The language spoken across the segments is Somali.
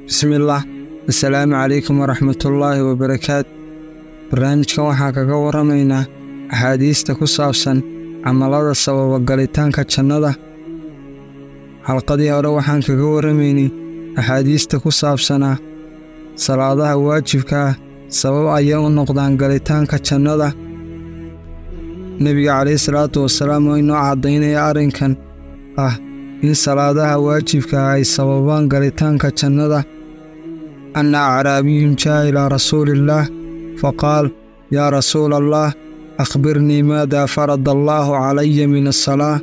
Bismillaah. Assalaamu calaykum waraxmatullaahi wabarakaatu. Barnaamijkan waxaan kaga warramaynaa axaadiista ku saabsan camalada sababa galitaanka jannada. Xalqadii hore waxaan kaga warramaynay axaadiista ku saabsanaa salaadaha waajibka ah sabab ayay u noqdaan galitaanka jannada. Nebiga calayhi salaatu wasalaam oo inoo caddaynaya arrinkan ah in salaadaha waajibka ah ay sababaan galitaanka jannada. Anna acraabiyun jaa ilaa rasuulillaah faqaal: "Yaa rasuula Allah, akhbirnii maadaa farada allaahu calaya min asalaa."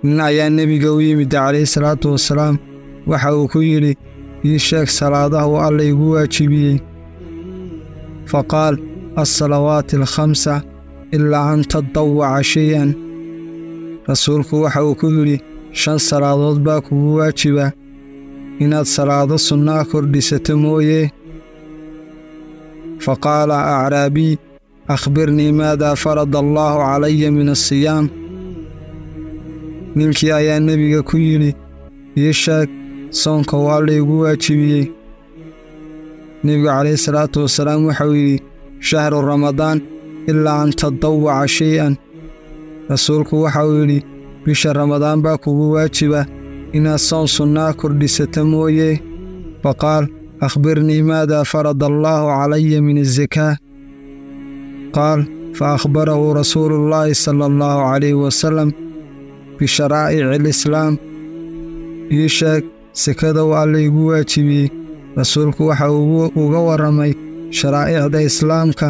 Nin ayaa nebiga u yimid calayhi salaatu wasalaam. Waxa uu ku yidhi: "Ii sheeg salaadaha uu Alla igu waajibiyey." Faqaal: "Alsalawaati alkhamsa, ilaa an tadawaca shay-an." Rasuulku waxa uu ku yidhi: "Shan salaadood baa kugu waajiba, inaad salaado sunnaa kordhisato mooye." Faqaala acraabiy: "Akhbirnii maadaa farada allaahu calaya min asiyaam." Ninkii ayaa nebiga ku yidhi: "Ii sheeg soonka uu Alla igu waajibiyey." Nebigu calayhi salaatu wasalaam waxauu yidhi: "Shahru Ramadaan, ilaa an tadawaca shay-an." Rasuulku waxa uu yidhi: "Bisha Ramadaan baa kugu waajiba, inaad soon sunnaa kordhisato mooye." Faqaal: "Akhbirnii maadaa farada allaahu calaya min azakaa." Qaal: fa akhbarahu rasuulullaahi sala allahu calayhi wasalam bisharaa'ici alislaam. "Ii sheeg sekada uu Alla igu waajibiyey." Rasuulku waxa uu uga warramay sharaa'icda Islaamka.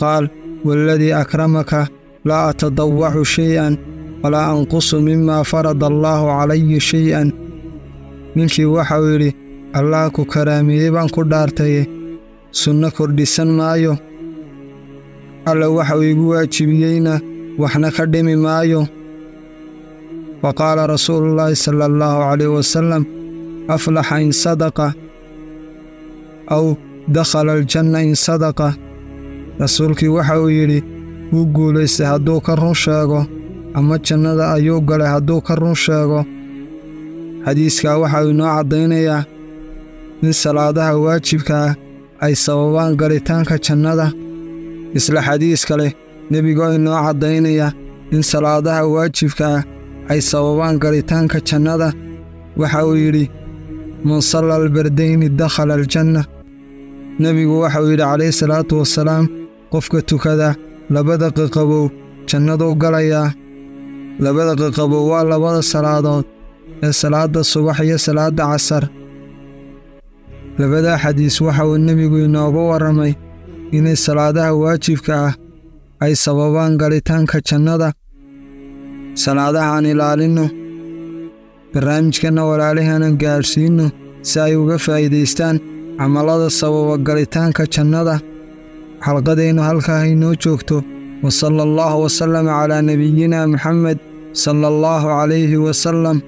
Qaal: "Waaladii akramaka, laa atadawacu shay-an walaa anqusu mimaa farada allaahu calaya shay-an." Ninkii waxauu yidhi: "Allah ku karaameeyey baan ku dhaartaye, sunno kordhisan maayo, Alla waxauu igu waajibiyeyna waxna ka dhimi maayo." Fa qaala rasuulullaahi sala allahu calayhi wasalam: "Aflaxa in sadaqa," aw "dakhala aljanna in sadaqa." Rasuulkii waxa uu yidhi: "Wuu guulaystay hadduu ka run sheego," ama "jannada ayuu galay hadduu ka run sheego." Xadiiskaa waxa uu inoo caddaynayaa in salaadaha waajibka ah ay sababaan galitaanka jannada. Isla xadiis kale, nebigoo inoo caddaynaya in salaadaha waajibka ah ay sababaan galitaanka jannada, waxa uu yidhi: "Man salla albardayni dakhala aljanna." Nebigu waxa uu yidhi calayhi salaatu wasalaam: "Qofka tukada labada qaqabow jannaduu galayaa." Labada qaqabow waa labada salaadood ee salaadda subax iyo salaadda casar. Labadaa xadiis waxa uu nebigu inooga warramay inay salaadaha waajibka ah ay sababaan galitaanka jannada. Salaadahaan ilaalinno, barnaamijkanna walaalahaanan gaadhsiinno si ay uga faa'iidaystaan camallada sababa galitaanka jannada. Xalqadeennu halkaa haynoo joogto. Wa sala allahu wasalama calaa nebiyina Muxamed sala allahu calayhi wasalam.